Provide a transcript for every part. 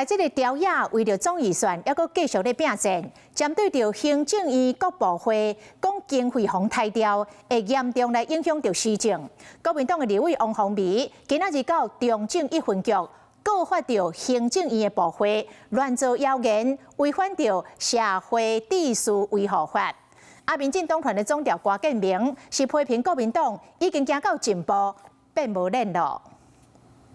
這个朝野為著總預算，猶閣繼續咧拚戰，針對著行政院各部會講經費予刣掉，會嚴重來影響著施政。國民黨的立委王鴻薇今仔日到中正一分局告發著行政院的部會亂造謠言，違反著社會秩序維護法。啊，民進黨團的總召郭建明是批評國民黨已經行到盡步，變無臉咯。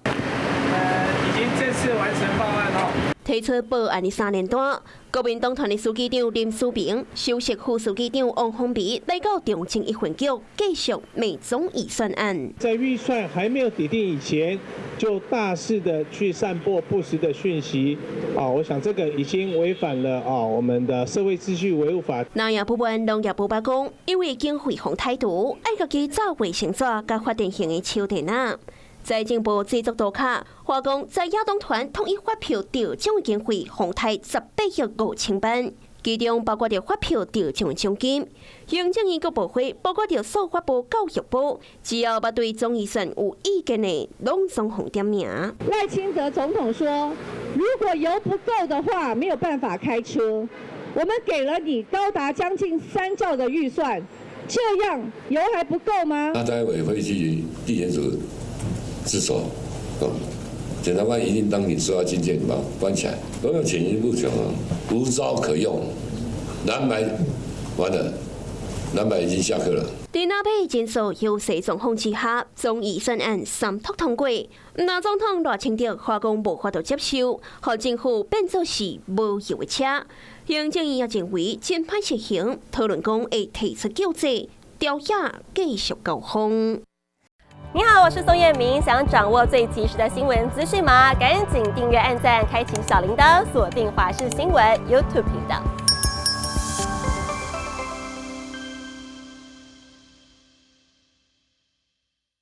已經正式完成報案咯。提出報案的三連單，國民黨團的書記長林思明、首席副書記長王鴻薇來到中正一分局，繼續罵總預算案。在預算還沒有底定以前，就大肆的去散播不實的訊息，啊，我想這個已經違反了啊我們的社會秩序維護法。農業部門農業部捌講，因為經費予刣除，愛家己找衛生紙佮發電用的手電仔。財政部製作圖卡，話講在野黨團統一發票得獎經費予刣18億5千萬，其中包括著發票得獎獎金。行政院各部會包括著數發部、教育部，只要捌對總預算有意見的，攏總予點名。賴清德總統說，如果油不夠的話，沒有辦法開車。我們給了你高達將近3兆的預算，這樣油還不夠嗎？那待會會去地檢署自首，哦，檢察官一定當你受到禁見，把關起來，都有潛行不窮啊，無招可用。藍白完了，藍白已經下課了。佇那邊人數優勢狀況之下，總預算案三讀通過，那總統賴清德話講無法度接受，予政府變做是無油的車。行政院也認為真歹實行，討論講會提出救濟，朝野繼續交鋒。你好，我是宋燕明，想掌握最及時的新聞資訊嗎？趕緊訂閱、按讚、開啟小鈴鐺，鎖定華視新聞 YouTube 頻道。